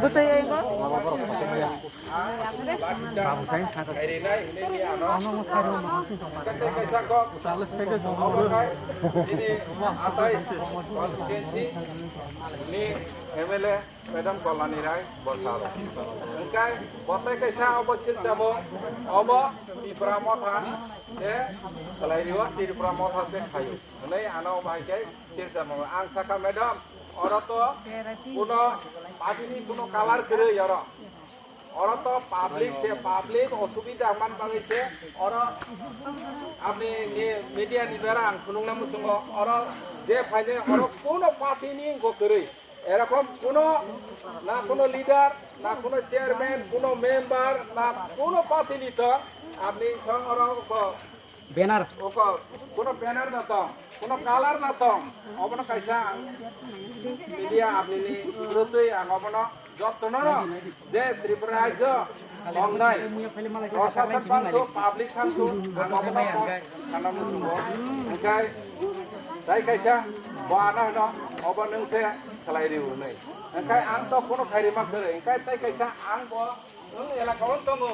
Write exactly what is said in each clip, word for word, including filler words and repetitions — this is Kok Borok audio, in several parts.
Bwtwi ego. Ni M L A Madam Kalani Rai Bosal. Hingkai botai kaisa obo silchamo, obo Tipra Motha se khlai rio, Tipra Motha se khaio. Hwnwi ano obo hai khe silchamo. Ang sakha, madam, oro to kuno party ni kuno color kwrwi oro. Oro to public se, public osubida man bagwi se oro apni ni media ni bera ang phunukna muchungo, oro je phainai oro kuno party ni wngkha kwrwi. Erokom kuno, na kuno leader, na kuno chairman, kuno member, na kuno party ni to apni song oro ko Banner. Oko, kuno banner no tong, kuno color no tong. Obono kaisa ang media apni ni rwtwi ang obono jotono no je Tripura rajyo tongnai, proshashan phansu, public phansu, ang obono kok sana muchungo. Hingkai tai kaisa bo ano hino obo nwng se khlai rio hwnwi. Hingkai ang to kuno khairima kwrwi, hingkai tai kaisa ang bo nwng elaka o tongo.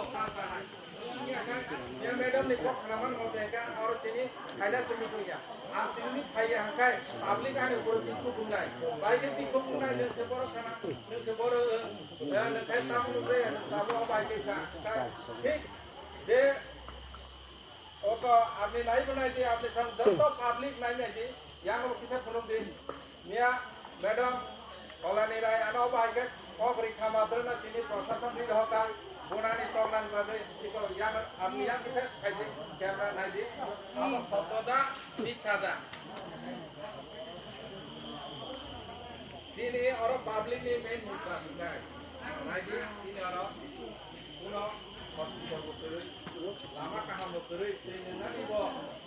Ya, madam ni kok khna man mo de ka, oro tini khaina tini tungya. Ang tini phaiya hangkai, public ani upor tiko bungnai. Bai ke tiko bungnai, nung se boro sana, nung se boro, eh, nung khai tamu nung re, tamu bai ke sa, kai. Thik, de, oko, apni nai bunai di, apni sang joto public nai nai di, yang mo kita phunuk di. Miya, madam, Kolani Rai, ano bai ke, kok ri khama trena tini proshashan ri hoka, bunani tongnan bagwi, iko yang, ang yang kita kaji, camera nai di, abo sotto da, mikha da. Tini oro public ni main mudda hinai, nai di, tini oro, kuno hospital bo kwrwi, lama kaham bo kwrwi, tini nani bo,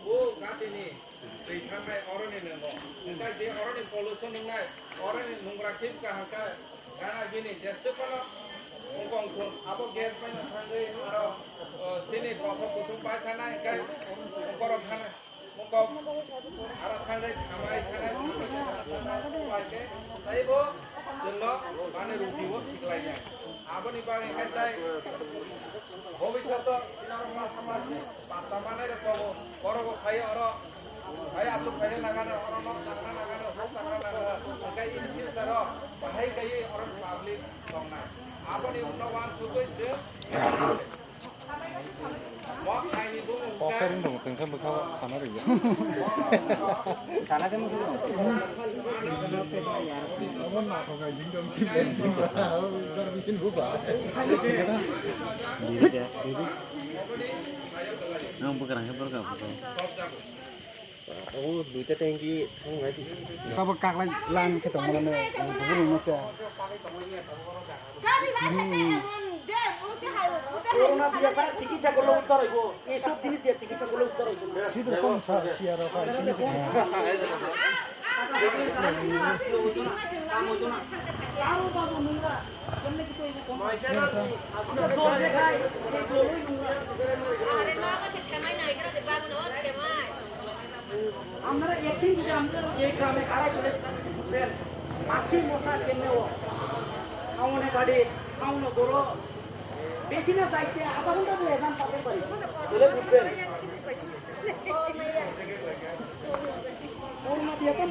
o katini, Twi thangnai oroni nwngo. Hwnkhe je oroni pollution wngnai, oroni nungra khe wngkha hwnkhe, gana bini jeswk phano wngkong thung. Abo gas bai no thangwi aro, o, chini kothok kuthuk bai thanai hwnkhe wngkorok thanai. Wngkok aro thangwi thamai thanai, taibo chwngno mane ruti o siklainai. Aboni bagwi hwnkhe tai bhobishoto Bata manai rok tongo, borok bo phai oro, phai aswk phaina nangano, oro nok tangna nangano, huk tangna nangano, hwnkhe in future o bahai kaiwi oro public tongnai. Aboni ulo uansugwi chwng mok kainwi bumung Poker wng tong, chwng khe bwkha o sana rwya. Sana khe muchung. Ang bwkrang khe bwrwkha bwkha. Abo duita tanki thang nai di. Abo kaklai line khe tongmani ang kubuni masa. Corona biya sa chikitsa korle uttar hoibo. Ei sob jinis diya chikitsa korle uttar hoibo. Chidor kom sa siya rok hai. আপনারা একদিন যদি আমাদের এই গ্রামে কারা চলে বুঝবেন, মাসি মশা কেমনে ও খাওয়ানো বাড়ি, খাওয়ানো গরো, বেশি না যাইতে আধা ঘন্টা তো এখান পাতে পারি, চলে বুঝবেন। ওর মধ্যে একটা